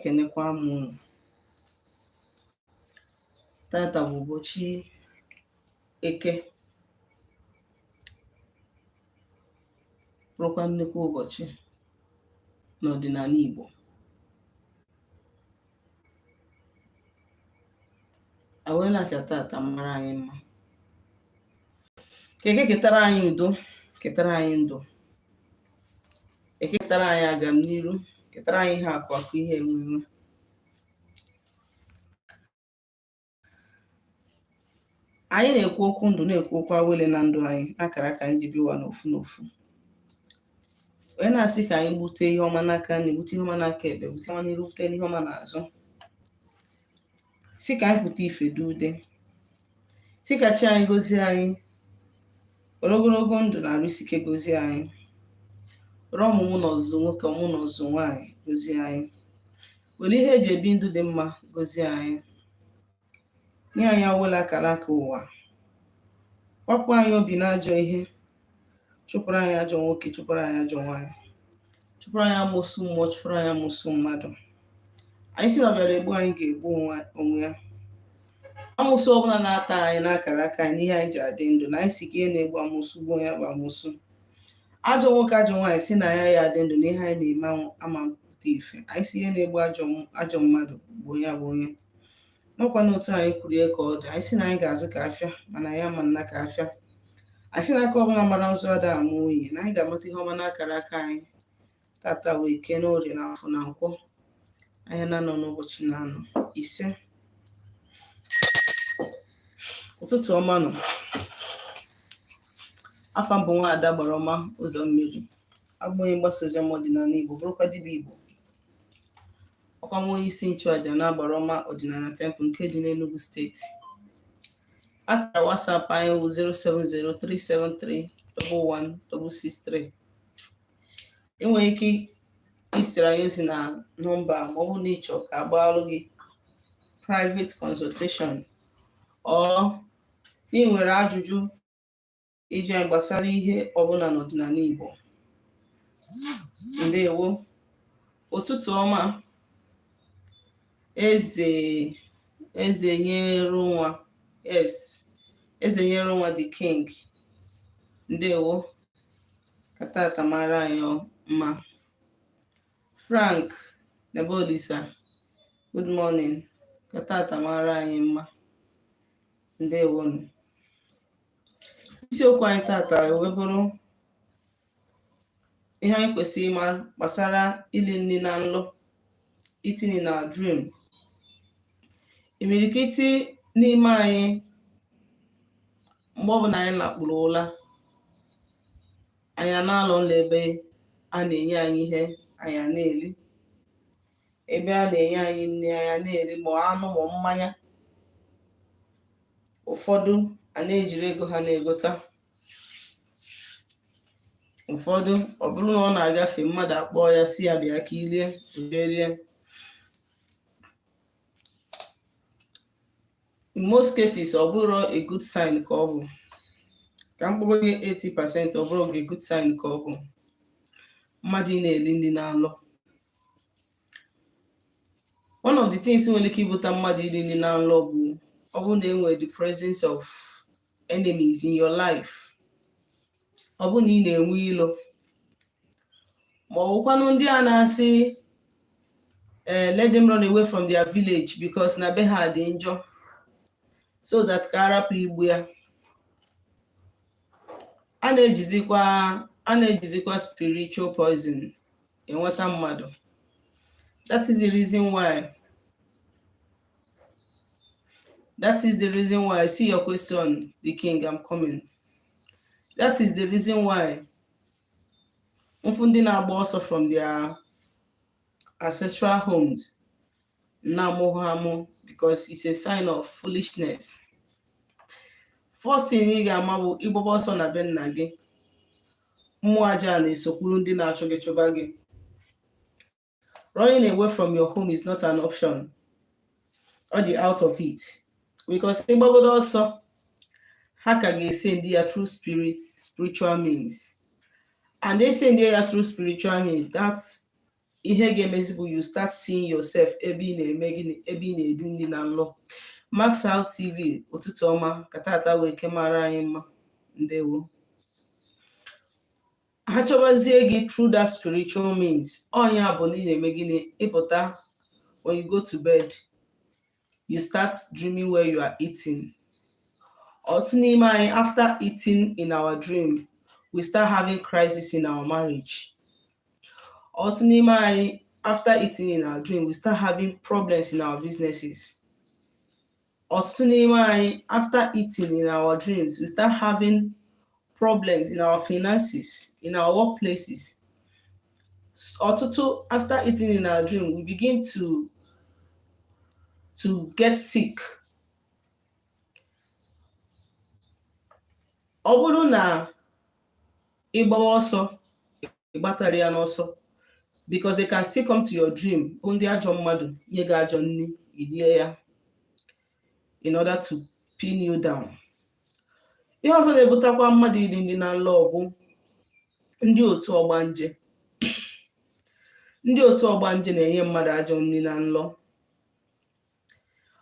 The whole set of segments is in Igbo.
Ekenekwa m unu. Tata bụ ụbọchị Eke, bụrụkwa nnukwu ụbọchị n'ọdịnala Igbo. A wee na-asị tata mara anyị mma, ka Eke ketara anyị udo, ketara anyị ndụ, Eke ketara anyị agamniru, ketara anyị ihe akụ akụ, ihe enwe enwe. Anyị na-ekwu okwu ndụ, na-ekwu okwu awele na ndụ anyị, n'akara aka anyị ji bịa ụwa n'ofu n'ofu, wee na-asị ka anyị gbute ihe ọma n'aka nri, gbute ihe ọma n'aka ekpe, gbute ihe ọma n'iru, gbute ihe ọma n'azụ, sị ka anyị pụta ife dude, sị ka chi anyị gozie anyị, were ogologo ndụ na arụ isi ike gozie anyị, were ọmụmụ na ọzụzụ nwoke, ọmụmụ na ọzụzụ nwaanyị gozie anyị, were ihe eji ebi ndụ dị mma gozie anyị, nye anyị awele akara aka ụwa, kwapụ anyị obi n'ajọ ihe, chụpụrụ anyị ajọ nwoke, chụpụrụ anyị ajọ nwaanyị, chụpụrụ anyị amụsụ mmụọ, chụpụrụ anyị amụsụ mmadụ. Anyị sị na ọ bịara egbu anyị ga-egbu onwe ya. Amụsụ ọbụla na-ata anyị n'akara aka anyị, n'ihe anyị ji adị ndụ, na anyị sị ka ihe na-egbu amụsụ gbuo ya bụ amụsụ. Ajọ nwoke, ajọ nwaanyị sị na ya ya adị ndụ n'ihe anyị na-eme ama pụta ife. Anyị sị ihe na-egbu ajọ mmadụ gbuo ya bụ onye. N'ọkwa n'otu anyị kwuru ya ka ọ dị. Anyị sị na anyị ga-azụ ka afịa, mana ya ama nna ka afịa. Anyị sị na aka ọbụla mara nzu ada ama oyi, na anyị ga-amata ihe ọma n'akara aka anyị. Tata wee Eke na Orie na Afọ na Nkwọ, ahịa na-anọ n'ụbọchị na-anọ ise. Ụtụtụ ọma nọ. Afa m bụ Nwaada Gbara Ọma Ụzọ Mmiri, abụ onye mgbasa ozi ọma ọdịnala Igbo, bụrụkwa dibịa Igbo, ọkwa nwa onye isi nchụaja na Agbara Ọma Ọdịnala Temple nke dị n'Enugu Steeti. Akara WhatsApp anyị wụ 07037311663. Ị nwere ike izitere anyị ozi na nọmba ma ọ bụrụ na ị chọọ ka a gbaalụ gị private consultation or na ị nwere ajụjụ ịjụ anyị gbasara ihe ọbụla n'ọdịnala Igbo. Ndewo, ụtụtụ ọma. Eze eze nyere nwa, yes, eze nyere nwa, the king. Ndewo, ka tata mara anyị mma. Frank Nebolisa, good morning, ka tata mara anyị mma. Ndewonu. Isiokwu anyị tata wee bụrụ ihe anyị kwesịrị ịma gbasara ili nri na nlọ, eating in our dream. Imirikiti n'ime anyị, mgbe ọbụla anyị lakpuru ụla, anyị na-alọ nlọ ebe a na-enye anyị ihe anyị a na-eri, ebe a na-enye anyị nri anyị a na-eri, ma anụ ma mmanya. Ụfọdụ a na-ejiri ego ha na-egota, ụfọdụ ọ bụrụ na ọ na-agafe, mmadụ akpọọ ya si ya bịa ka ilie rie. In most cases, ọ bụrụ a good sign ka ọ bụ, ka m kpọgodi 80%, ọ bụrụ a good sign ka ọ bụ mmadụ ị na-eli nri na nlọ. One of the things nwere ike ibute mmadụ iri nri na nlọ bụ ọ bụrụ na e nwere the presence of enemies in your life, ọ bụrụ na ị na-enwe ilo, ma ọ bụkwanụ ndị a na-asị ee, let them run away from their village because na be ha dị njọ, so that ka arapụ igbu ya. A na-ejizikwa spiritual poison enweta mmadụ. That is the reason why I see your question, the king, I'm coming. That is the reason why mfu ndị na-agba ọsọ from their ancestral homes na-amụ ha amụ, because it's a sign of foolishness. First thing ị ga-ama bụ ịgbaba ọsọ na be nna gị, mmụọ aja na-esokwuru ndị na-achụ gị chụba gị. Running away from your home is not an option. Ọ dị out of it, because ịgbagodo ọsọ, ha ka ga-ese ndị ya through spiritual means, and they send ya through spiritual means. That's Ihe ga-emezi bụ you start seeing yourself ebe ị na-eme gịnị, ebe ị na-eri nri na nlọ. Maxal TV, ụtụtụ ọma. Ka tata wee ke mara anyị mma. Ndewo. Ha chọbazie gị through that spiritual means. Ọnya bụ na ị na-eme gịnị, ịpụta, when you go to bed, you start dreaming where you are eating. Ọtụtụ n'ime anyị, after eating in our dream, we start having crisis in our marriage. Ọtụtụ n'ime anyị, after eating in our dream, we start having problems in our businesses. Ọtụtụ n'ime anyị, after eating in our dreams, we start having problems in our finances, in our workplaces. Ọtụtụ, after eating in our dream, we begin to get sick. Ọ bụrụ na ị gbawa ọsọ, ị gbatara ya n'ọsọ, because they can still come to your dream, bụ ndị ajọ mmadụ, nye gị ajọ nri, i rie ya in order to pin you down. Ihe ọzọ na-ebutakwa mmadụ iri nri na nlọ bụ ndị otu ọgbanje. Ndị otu ọgbanje na-enye mmadụ ajọ nri na nlọ.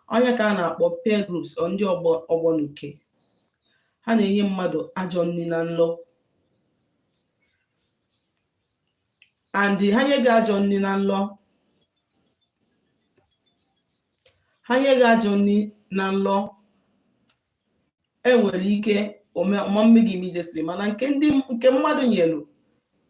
Onye ka a na-akpọ peer groups or ndị ọgbọ ọgbọ n'uke, ha na-enye mmadụ ajọ nri na nlọ. And ha nye gị ajọ nri na nlọ, ha nye gị ajọ nri na nlọ, enwere ike ọma mme gị immediately, mana nke ndị nke mmadụ nyelu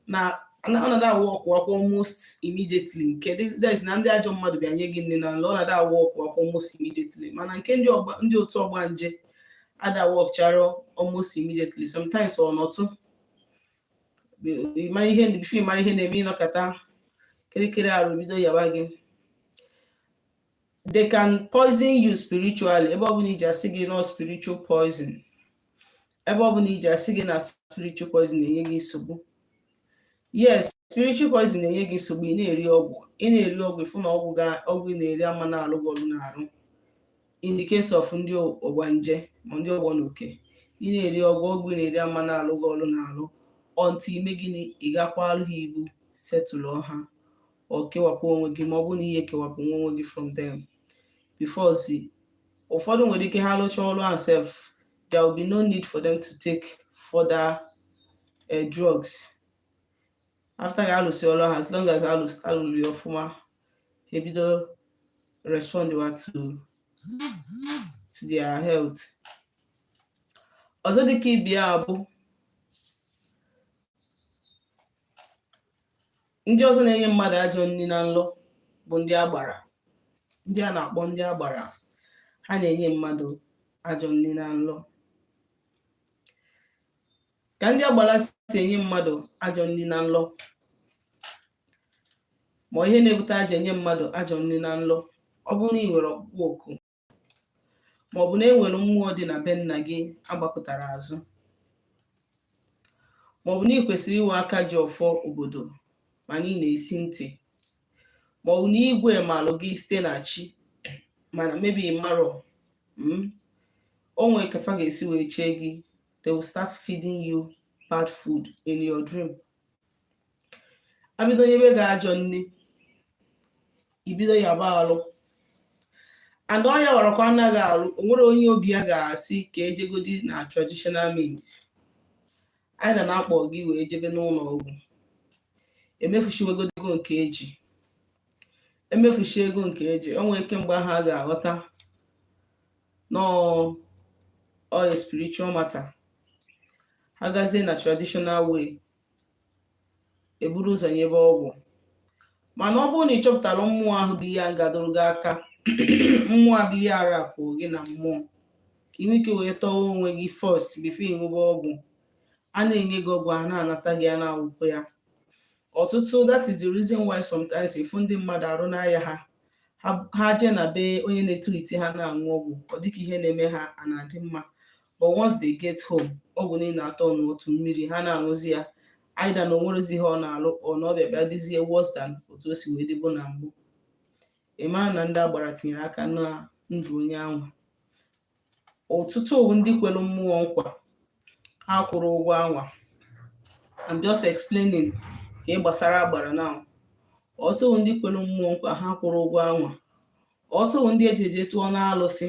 na ọ na-ada a-work akwa almost immediately. Nke that na ndị ajọ mmadụ bịa nye gị nri na nlọ, ọ na-ada a-work akwa almost immediately, mana nke ndị ọgba ndị otu ọgbanje ada workchara almost immediately. Sometimes ọ nọtụ, mara ihe before mara ihe na-eme, ịnọkọta kirikiri arụ bido yaba gị. They can poison you spiritually. Ebe ọbụla iji asị gị no spiritual poison, ebe ọbụla iji asị gị na spiritual poison na-enye gị nsogbu, yes, spiritual poison na-enye gị nsogbu. Ị na-eri ọgwụ, ị na-eri ọgwụ, ịfụ na ọgwụ ga ọgwụ ị na-eri ama na-alụ gị ọrụ n'arụ. In the case of ndị ọgbanje ma ndị ọgbọ na oke, ị na-eri ọgwụ, ọgwụ ị na-eri ama na-alụ gị ọrụ n'arụ until ime gịnị? Ị gakwalụ ha ibu, setụlụ ha, ọ kewapụ onwe gị, ma ọ bụrụ na ihe kewapụ nwa onwe gị from them before. See, ụfọdụ nwere ike ha rụchaa ọrụ ahụ sef, there will be no need for them to take further drugs after ga alụsị ọrụ ahụ. As long as alụrụ ya ọfụma, ha ebido respond to their health. Ọzọ dịka ibe ya bụ ndị ọzọ na-enye mmadụ ajọ nri na nlọ bụ ndị agbara, ndị a na-akpọ ndị agbara. Ha na-enye mmadụ ajọ nri na nlọ. Ka ndị agbara si enye mmadụ ajọ nri na nlọ, ma ihe na-ebute ajọ enye mmadụ ajọ nri na nlọ, ọ bụrụ na ị nwere ọkpụkpọ oku, ma ọ bụ na e nwere mmụọ dị na be nna gị agbakọtara azụ, ma ọ bụ na ị kwesịrị iwe aka ji ọfọ obodo mana ị na-esi ntị, ma ọ bụ na igwe malụ gị site na chi mana maybe ị marọ, o nwee ka fa ga-esi wee chee gị, they will start feeding you bad food in your dream. Abido nyebe gị ajọ nri, ibido yaba alụ, and ọnya warakwa anaghị alụ. O nwere onye obi ya ga-asị ka ejegodi na traditional means anyị na na-akpọ gị wee jebe n'ụlọ ọgwụ, emefuchiwegodi ego nke eji emefuchi ego nke eji. O nwere kemgbe ahụ a ga-aghọta nọọ ọ spiritual matter. Ha gazie na traditional way, eburu ụzọ nyebe ọgwụ. Mana ọ bụrụ na ị chọpụtara mmụọ ahụ bụ ihe a gadoro gị aka, mmụọ a bụ ihe arapụ gị na mmụọ, ka ị nwee ike wee tọọ onwe gị first before ịṅụba ọgwụ. A na-enye gị ọgwụ, a na-anata gị, a na-awụpụ ya ọtụtụ. That is the reason why sometimes ịfụ ndị mmadụ arụ n'ahịa ha, ha jee na be onye na-etulite ha na-aṅụ ọgwụ, ọ dịka ihe na-eme ha a na-adị mma. But once they get home, ọgwụ niile atọ n'otu mmiri, ha na-aṅụzi ya, either na onwerezi ihe ọ na-alụ, ọ na ọbịa bịa dịzie worse than otu o si wee dịbụ na mbụ. Ị mara na ndị agbara tinyere aka na ndụ onye ahụ. Ọtụtụ bụ ndị kwere mmụọ nkwa, ha kwụrụ ụgwọ anwa. I'm just explaining ihe gbasara agbara now. Ọtụtụ ndị kwere mmụọ nkwa, ha kwụrụ ụgwọ anwa. Ọtụtụ ndị eji eje tụọ n'alụsị.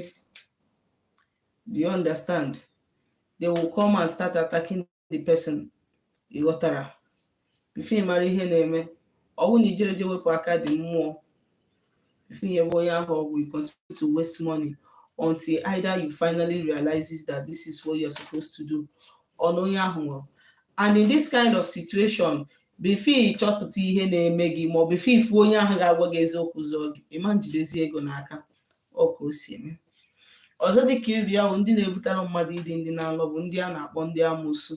Do you understand? They will come and start attacking the person. Ị ghọtara? Before ị mara ihe na-eme, ọ bụrụ na ijere je wepụ aka dị mmụọ, before inyebe onye ahụ ọgwụ, you continue to waste money until either you finally realizes that this is what you're supposed to do or na onye ahụ nwụrụ. And in this kind of situation, before ị chọpụta ihe na-eme gị, ma ọ before ifu onye ahụ ga-agwa gị eziokwu zọọ gị, ịma njidezi ego n'aka. Ọ ka o si eme. Ọzọ dịka ibi ahụ, ndị na-ebutere mmadụ ịdị ndị na-alọ bụ ndị a na-akpọ ndị amụsụ.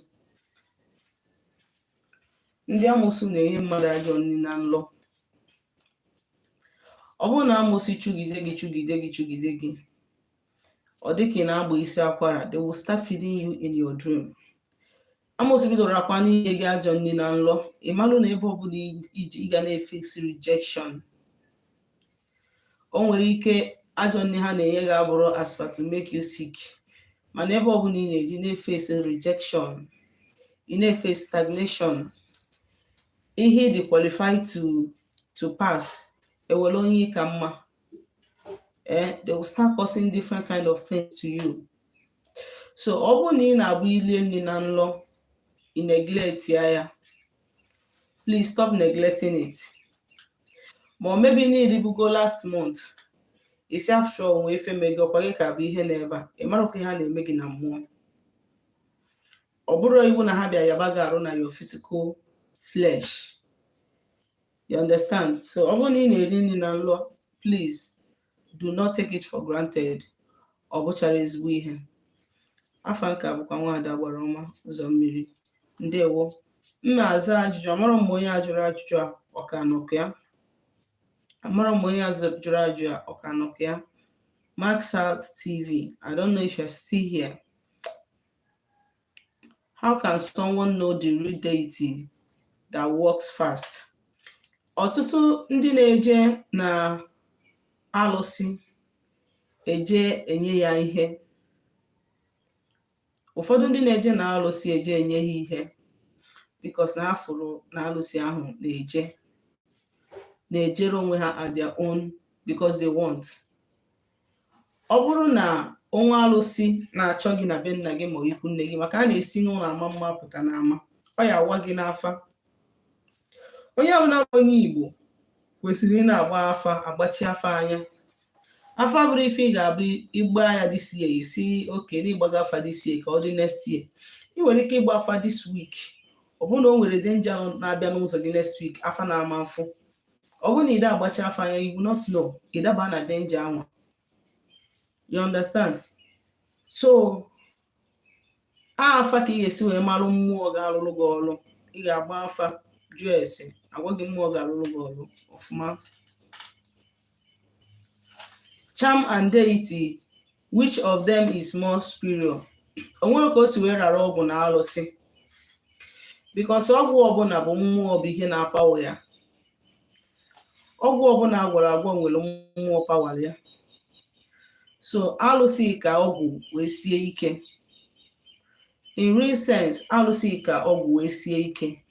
Ndị amụsụ na-enye mmadụ ajọ nri na nlọ. Ọ bụrụ na amụsụ chụgide gị, chụgide gị, chụgide gị, ọ dịka ị na-agba isi akwara, they will start feeding you in your dream. Amụsụ bidoro akwa n'inye gị ajọ nri na nlọ, ị malụ na ebe ọbụla iji ị ga na-efesi rejection. O nwere ike ajọ nri ha na-enye gị abụrụ as per to make you sick, mana ebe ọbụla ị na-eji na-efesi rejection, ị na-efe stagnation, ihe ị dị qualified to pass, ewere onye ka mma, they will start causing different kind of pain to you. So ọ bụrụ na ị na-agba ilie nri na nlọ, ị neglect ya, please stop neglecting it. Ma ọ maybe na iribugo last month, isi after all nwee ife mee gị, ọkwa gị ka bụ ihe n'ebe a, ị marakwa ihe a na-eme gị na mmụọ. Ọ bụrụ iwu na ha bịa yaba gị arụ na your physical flesh. You understand? So ọ bụrụ na ị na-eri nri na nlọ, please do not take it for granted. Ọ bụchara ezigbo ihe. Afa nka bụkwa Nwaada Gbara Ọma Ụzọ Mmiri. Ndewo. M na-aza ajụjụ. Amarọ m onye a jụrụ ajụjụ a, ọ ka nọkwa ya. Amarọ m onye a jụrụ ajụjụ a, ọ ka nọkwa ya. Max Out TV, I don't know if you're still here. How can someone know the real deity that works fast? Ọtụtụ ndị na-eje na alụsị eje enye ya ihe, ụfọdụ ndị na-eje na alụsị eje enye ha ihe because na ha fụrụ na alụsị ahụ na-eje na-ejere onwe ha at their own because they want. Ọ bụrụ na onwe alụsị na-achọ gị na be nna gị ma ikwu nne gị, maka a na-esi n'ụlọ ama mma pụta n'ama, ọ ya awa gị n'afa. Onye ọbụla bụ onye Igbo kwesịrị ị na-agba afa, agbachi afa anya. Afa bụrụ ife ị ga-abụ ịgba ya this year, isi oke na ịgbaga afa this year ka ọ dị next year. Ị nwere ike ịgba afa this week, ọ bụrụ na o nwere danger na-abịa n'ụzọ gị next week, afa na-ama mfụ. Ọ bụrụ na ị agbachi afa anya, you will not know, ị daba na danger anwa. You understand? So afa ka ị ga-esi wee marụ mmụọ ga-arụrụ gị ọrụ. Ị ga-agba afa, jụọ ese, agwa gị mmụọ ga-arụrụ gị ọrụ ọfụma. Charm and deity, which of them is more superior? O nwere ka o si wee rara ọgwụ na alụsị, because ọgwụ ọbụla bụ mmụọ bụ ihe na-apawa ya. Ọgwụ ọbụla agwọrọ agwọ nwere mmụọ pawara ya. So alụsị ka ọgwụ wee sie ike. In real sense, alụsị ka ọgwụ wee sie ike.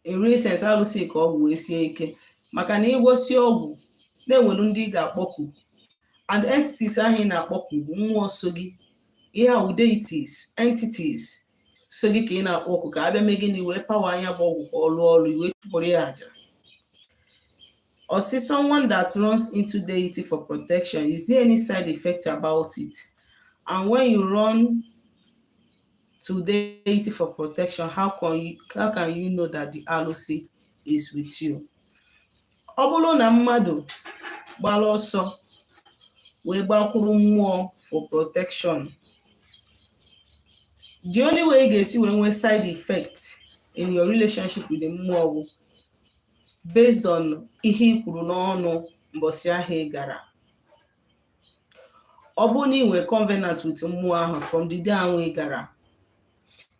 In real sense, alụsị ka ọgwụ wee sie ike, maka na ịgwọsi ọgwụ na-enwere ndị ị ga-akpọku, and entities ahụ ị na-akpọku bụ mmụọ so gị. Ihe ahụ deities, entities so gị ka ị na-akpọku ka abịa mee gịnị? Wee pawa anya bụ ọgwụ ka ọ lụọ ọrụ, wee chụpụrụ ya aja. Or see someone that runs into deity for protection, is there any side effect about it? And when you run to deity for protection, how can you know that the alụsị is with you? Ọ bụrụ na mmadụ gbara ọsọ wee gbakwuru mmụọ for protection, the only way ị ga-esi wee nwee side effect in your relationship with the mmụọ bụ based on ihe i kwuru n'ọnụ mbọsị ahụ ị gara. Ọ bụrụ na ị nwee covenant with mmụọ ahụ from the day ahụ ị gara,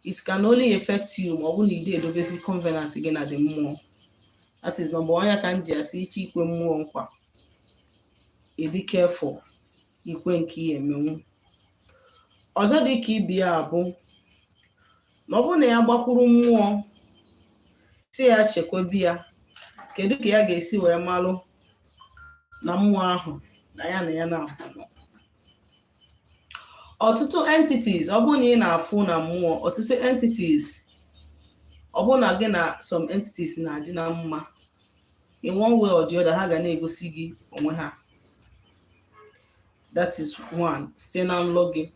it can only affect you ma ọ bụrụ na ị dị edobezi covenant gị na the mmụọ. That is number one. Ya ka m ji asị, iche ikwe mmụọ nkwa, ịdị careful ikwe nke ihe emenwu. Ọzọ dị ka ibi ya bụ na ọ bụrụ na ya gbakwuru mmụọ si ya chekwabi ya. Kedu ka ya ga-esi wee malụ na mmụọ ahụ na ya na ya na-abụ? Ọtụtụ entities, ọ bụrụ na ị na-afụ na mmụọ, ọtụtụ entities, ọ bụrụ na gị na some entities na-adị na mma, in one way or the other, ha ga na-egosi gị onwe ha. That is one, site na nlọ gị.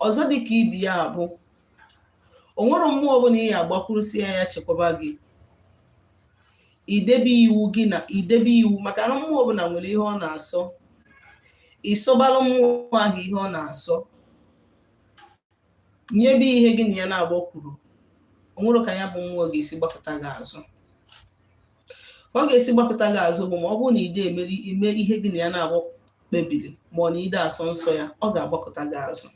Ọzọ dị ka ibi ya bụ, o nwere mmụọ ọbụla ị ya agbakwurusi ya, ya chekwaba gị, idebe iwu gị na idebe iwu, maka na mmụọ ọbụla nwere ihe ọ na-asọ. Ịsọbalụ mmụọ ahụ ihe ọ na-asọ, nyebe ihe gị na ya na-agbakwuru, o nwere ka ya bụ mmụọ ga-esi gbapụta gị azụ. Ka ọ ga-esi gbapụta gị azụ bụ ma ọ bụrụ na ide emeri ime ihe gị na ya na-agbọ kpebiri, ma ọ na ide asọ nsọ ya, ọ ga-agbakọta gị azụ.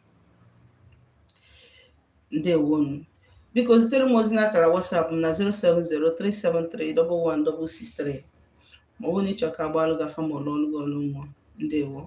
Ndewonu. Biko zitere m ozi n'akara WhatsApp m na 07037311663, ma ọ bụrụ na ịchọ ka agbalụ gị afa ma ọ lụọ ọlụ gị ọlụ mmụọ. Ndewo.